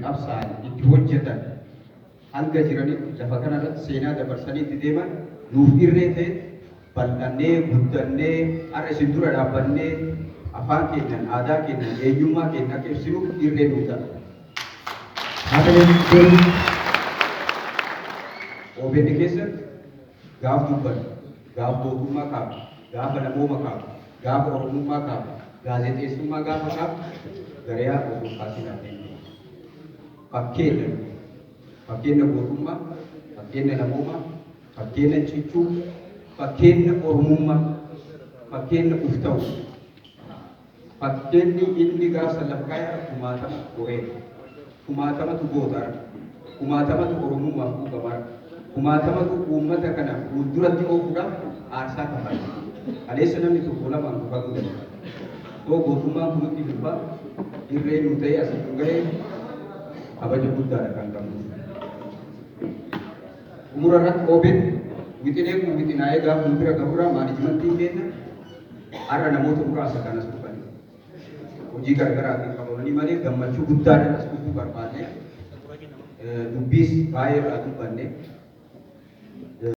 qabsaa'an, itti hojjetan, hanga jiranitti lafa kanarratti seenaa dabarsanii itti deeman nuuf irree ta'e, bal'annee guddannee har'a isin dura dhaabbannee afaan keenyan, aadaa keenyan, eenyummaa keenya akka ibsinuuf irree nuu ta'a. OBN keessatti gaaf dubbannu, gaaf gootummaa kaafnu, gaafa namooma kaafnu, gaafa Oromummaa kaafnu, gaazexeessummaa gaafa kaafnu, Gariyaa osoo kaasin hafnee hin beeknu. Fakkeenya nuti. Fakkeenya gootummaa, fakkeenya namoomaa, fakkeenya cichuu, fakkeenya Oromummaa, fakkeenya uf ta'uu. Fakkeenyi inni gaaf san lafa kaa'e kumaatama horeera. Kumaatamatu goota har'a. Kumaatamatu Oromummaaf quuqama har'a. Kumaatamatu uummata kana fuulduratti oofuudhaaf aarsaa kafala. Kaleessa namni tokko lamaan kafaluu danda'a. Too gootummaan kun nutti fufa, irree nuu ta'ee asiin nu gahe, kabaja guddaadha kan qabnuuf. Xumura irratti OBN wixineen kun wixinaa'ee gaafa nu bira gahurraa maanajimantiin keenya har'a namoota muraasa kan as dhufan hojii garaagaraatiin qabamanii malee gammachuu guddaadhaan as dhufuu barbaanne, dubbiis baay'ee irraa dubbanne.